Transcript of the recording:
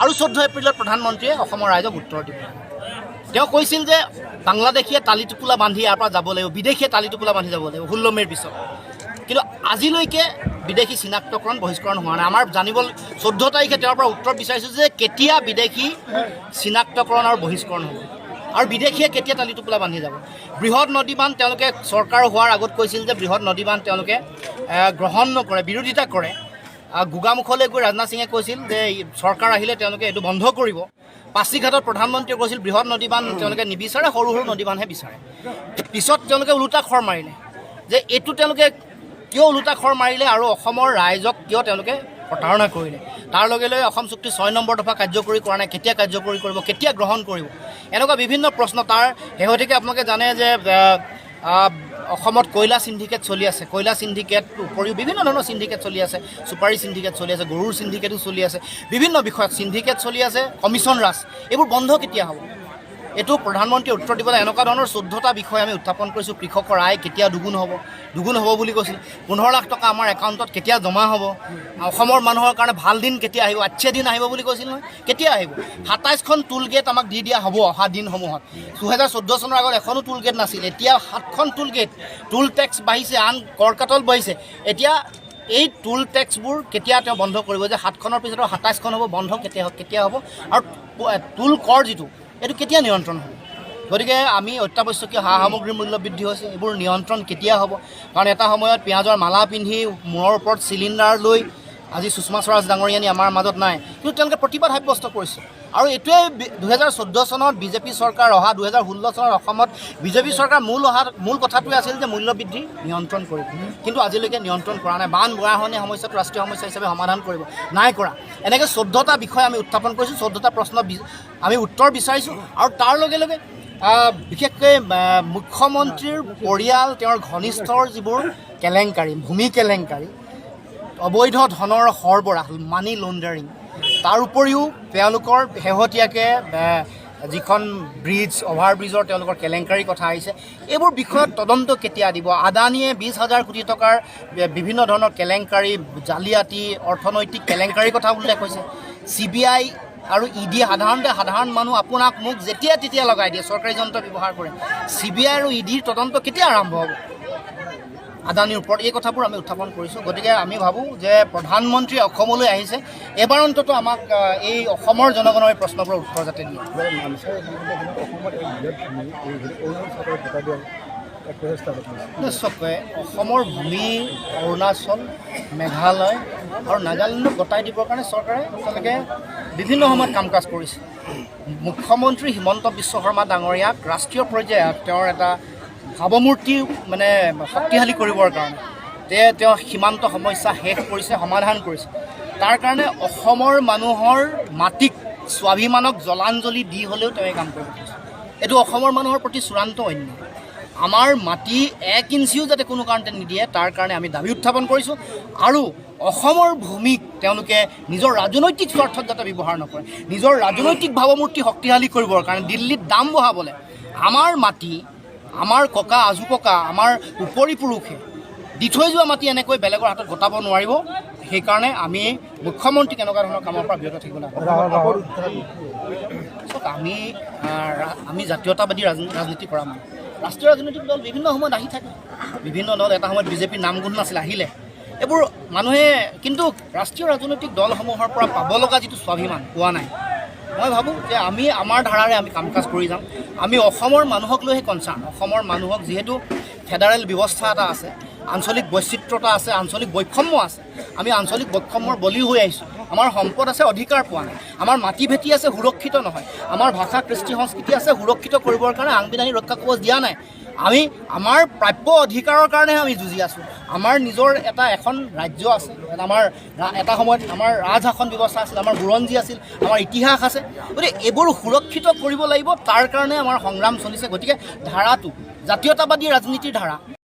আৰু 14 এপ্ৰিলত প্ৰধানমন্ত্ৰীয়ে অসমৰ ৰাইজক উত্তৰ দিব। তেওঁ কৈছিল যে বাংলাদেশীয়ে টালি টোপোলা বান্ধি ইয়াৰ পৰা যাব লাগিব, বিদেশীয়ে টালি টোপোলা বান্ধি যাব লাগিব 16 মে'ৰ পিছত। কিন্তু আজিলৈকে বিদেশী চিনাক্তকৰণ, বহিষ্কৰণ হোৱা নাই। আমাৰ জানিব 14 তাৰিখে তেওঁৰ পৰা উত্তৰ বিচাৰিছোঁ যে কেতিয়া বিদেশী চিনাক্তকৰণ আৰু বহিষ্কৰণ হ'ব আৰু বিদেশীয়ে কেতিয়া টালি টোপোলা বান্ধি যাব। বৃহৎ নদী বান্ধ, তেওঁলোকে চৰকাৰ হোৱাৰ আগত কৈছিল যে বৃহৎ নদী বান্ধ তেওঁলোকে গ্ৰহণ নকৰে, বিৰোধিতা কৰে। গোগামুখলৈ গৈ ৰাজনাথ সিঙে কৈছিল যে চৰকাৰ আহিলে তেওঁলোকে এইটো বন্ধ কৰিব। পাছিঘাটত প্ৰধানমন্ত্ৰীয়ে কৈছিল বৃহৎ নদী বান্ধ তেওঁলোকে নিবিচাৰে, সৰু সৰু নদী বান্ধহে বিচাৰে। পিছত তেওঁলোকে ওলোটা খৰ মাৰিলে যে এইটো তেওঁলোকে কিয় ওলোটা খৰ মাৰিলে আৰু অসমৰ ৰাইজক কিয় তেওঁলোকে প্ৰতাৰণা কৰিলে? তাৰ লগে লগে অসম চুক্তি 6 নম্বৰ দফা কাৰ্যকৰী কৰা নাই, কেতিয়া কাৰ্যকৰী কৰিব, কেতিয়া গ্ৰহণ কৰিব, এনেকুৱা বিভিন্ন প্ৰশ্ন। তাৰ শেহতীয়াকৈ আপোনালোকে জানে যে আহ, আহ, অসমত কয়লা চিণ্ডিকেট চলি আছে। কয়লা চিণ্ডিকেট উপৰিও বিভিন্ন ধৰণৰ চিণ্ডিকেট চলি আছে, চুপাৰী চিণ্ডিকেট চলি আছে, গৰুৰ চিণ্ডিকেটো চলি আছে, বিভিন্ন বিষয়ত চিণ্ডিকেট চলি আছে, কমিশ্যন ৰাজ, এইবোৰ বন্ধ কেতিয়া হ'ব? এইটো প্ৰধানমন্ত্ৰীয়ে উত্তৰ দিবলৈ এনেকুৱা ধৰণৰ 14টা বিষয় আমি উত্থাপন কৰিছোঁ। কৃষকৰ আয় কেতিয়া দুগুণ হ'ব? দুগুণ হ'ব বুলি কৈছিল। 15 লাখ টকা আমাৰ একাউণ্টত কেতিয়া জমা হ'ব? অসমৰ মানুহৰ কাৰণে ভাল দিন কেতিয়া আহিব? আচ্ছা দিন আহিব বুলি কৈছিল নহয়, কেতিয়া আহিব? 27খন টোল গেট আমাক দি দিয়া হ'ব অহা দিনসমূহত। 2014 চনৰ আগত এখনো টোল গেট নাছিল, এতিয়া সাতখন টোল গেট। টোল টেক্স বাঢ়িছে, আন কৰ কাটল বাঢ়িছে। এতিয়া এই টোল টেক্সবোৰ কেতিয়া তেওঁ বন্ধ কৰিব যে সাতখনৰ পিছত আৰু 27খন হ'ব, বন্ধ কেতিয়া কেতিয়া হ'ব আৰু টোল কৰ যিটো, এইটো কেতিয়া নিয়ন্ত্ৰণ হ'ব? গতিকে আমি অত্যাৱশ্যকীয় সা সামগ্ৰীৰ মূল্য বৃদ্ধি হৈছে, এইবোৰ নিয়ন্ত্ৰণ কেতিয়া হ'ব? কাৰণ এটা সময়ত পিঁয়াজৰ মালা পিন্ধি, মূৰৰ ওপৰত চিলিণ্ডাৰ লৈ, আজি সুষমা স্বৰাজ ডাঙৰীয়ানী আমাৰ মাজত নাই, কিন্তু তেওঁলোকে প্ৰতিবাদ সাব্যস্ত কৰিছে। আৰু এইটোৱে 2014 চনত বিজেপি চৰকাৰ অহা, 2016 চনত অসমত বিজেপি চৰকাৰ মূল অহা মূল কথাটোৱে আছিল যে মূল্য বৃদ্ধি নিয়ন্ত্ৰণ কৰিব, কিন্তু আজিলৈকে নিয়ন্ত্ৰণ কৰা নাই। বান গৰাখহনীয়া সমস্যাটো ৰাষ্ট্ৰীয় সমস্যা হিচাপে সমাধান কৰিব, নাই কৰা। এনেকৈ 14টা বিষয় আমি উত্থাপন কৰিছোঁ, 14টা প্ৰশ্ন আমি উত্তৰ বিচাৰিছোঁ। আৰু তাৰ লগে লগে বিশেষকৈ মুখ্যমন্ত্ৰীৰ পৰিয়াল, তেওঁৰ ঘনিষ্ঠৰ যিবোৰ কেলেংকাৰী, ভূমি কেলেংকাৰী, অবৈধ ধনৰ সৰবৰাহ, মানি লণ্ডাৰিং, তাৰ উপৰিও তেওঁলোকৰ শেহতীয়াকৈ যিখন ব্ৰিজ, অভাৰ ব্ৰিজৰ তেওঁলোকৰ কেলেংকাৰীৰ কথা আহিছে, এইবোৰ বিষয়ত তদন্ত কেতিয়া দিব? আদানীয়ে 20 হাজাৰ কোটি টকাৰ বিভিন্ন ধৰণৰ কেলেংকাৰী, জালিয়াতি, অৰ্থনৈতিক কেলেংকাৰীৰ কথা উল্লেখ হৈছে। চিবিআই আৰু ইডি, সাধাৰণতে সাধাৰণ মানুহ আপোনাক মোক যেতিয়া তেতিয়া লগাই দিয়ে, চৰকাৰী যন্ত্ৰ ব্যৱহাৰ কৰে। চিবিআই আৰু ইডিৰ তদন্ত কেতিয়া আৰম্ভ হ'ব আদানীৰ ওপৰত? এই কথাবোৰ আমি উত্থাপন কৰিছোঁ। গতিকে আমি ভাবোঁ যে প্ৰধানমন্ত্ৰী অসমলৈ আহিছে, এবাৰ অন্ততঃ আমাক এই অসমৰ জনগণৰ এই প্ৰশ্নবোৰৰ উত্তৰ যাতে দিয়ে। অসমত এক বৃহৎ ভূমি এই অৰুণাচল চৰকাৰে গতাই দিয়াৰ এক প্ৰচেষ্টা হাতত লৈছে। নিশ্চয়কৈ অসমৰ ভূমি অৰুণাচল, মেঘালয় আৰু নাগালেণ্ডক গতাই দিবৰ কাৰণে চৰকাৰে তেওঁলোকে বিভিন্ন সময়ত কাম কাজ কৰিছে। মুখ্যমন্ত্ৰী হিমন্ত বিশ্ব শৰ্মা ডাঙৰীয়াক ৰাষ্ট্ৰীয় পৰ্যায়ত তেওঁৰ এটা ভাৱমূৰ্তি মানে শক্তিশালী কৰিবৰ কাৰণে তেওঁ সীমান্ত সমস্যা শেষ কৰিছে, সমাধান কৰিছে। তাৰ কাৰণে অসমৰ মানুহৰ মাটিক, স্বাভিমানক জলাঞ্জলি দি হ'লেও তেওঁ এই কাম কৰিব খুজিছে। এইটো অসমৰ মানুহৰ প্ৰতি চূড়ান্ত অন্যায়। আমাৰ মাটি এক ইঞ্চিও যাতে কোনো কাৰণতে নিদিয়ে, তাৰ কাৰণে আমি দাবী উত্থাপন কৰিছোঁ। আৰু অসমৰ ভূমিক তেওঁলোকে নিজৰ ৰাজনৈতিক স্বাৰ্থত যাতে ব্যৱহাৰ নকৰে, নিজৰ ৰাজনৈতিক ভাৱমূৰ্তি শক্তিশালী কৰিবৰ কাৰণে, দিল্লীত দাম বঢ়াবলৈ আমাৰ মাটি, আমাৰ ককা, আজু ককা, আমাৰ উপৰি পুৰুষে দি থৈ যোৱা মাটি এনেকৈ বেলেগৰ হাতত গতাব নোৱাৰিব। সেইকাৰণে আমি মুখ্যমন্ত্ৰীক এনেকুৱা ধৰণৰ কামৰ পৰা বিৰত থাকিবলৈ আহ্বান। চাওক, আমি জাতীয়তাবাদী ৰাজনীতি কৰা মানুহ। ৰাষ্ট্ৰীয় ৰাজনৈতিক দল বিভিন্ন সময়ত আহি থাকে, বিভিন্ন দল। এটা সময়ত বিজেপিৰ নাম গোন্ধ নাছিল, আহিলে। এইবোৰ মানুহে কিন্তু ৰাষ্ট্ৰীয় ৰাজনৈতিক দলসমূহৰ পৰা পাব লগা যিটো স্বাভিমান পোৱা নাই। মই ভাবোঁ যে আমি আমাৰ ধাৰাৰে আমি কাম কাজ কৰি যাম। আমি অসমৰ মানুহক লৈহে কনচাৰ্ণ। অসমৰ মানুহক, যিহেতু ফেডাৰেল ব্যৱস্থা এটা আছে, আঞ্চলিক বৈচিত্ৰতা আছে, আঞ্চলিক বৈষম্য আছে, আমি আঞ্চলিক বৈষম্যৰ বলি হৈ আহিছোঁ। আমাৰ সম্পদ আছে, অধিকাৰ পোৱা নাই। আমাৰ মাটি ভেটি আছে, সুৰক্ষিত নহয়। আমাৰ ভাষা, কৃষ্টি, সংস্কৃতি আছে, সুৰক্ষিত কৰিবৰ কাৰণে সাংবিধানিক ৰক্ষা কৱচ দিয়া নাই। আমি আমাৰ প্ৰাপ্য অধিকাৰৰ কাৰণেহে আমি যুঁজি আছোঁ। আমাৰ নিজৰ এটা এখন ৰাজ্য আছে। আমাৰ এটা সময়ত আমাৰ ৰাজশাসন ব্যৱস্থা আছিল, আমাৰ বুৰঞ্জী আছিল, আমাৰ ইতিহাস আছে। গতিকে এইবোৰ সুৰক্ষিত কৰিব লাগিব, তাৰ কাৰণে আমাৰ সংগ্ৰাম চলিছে। গতিকে ধাৰাটো জাতীয়তাবাদী ৰাজনীতিৰ ধাৰা।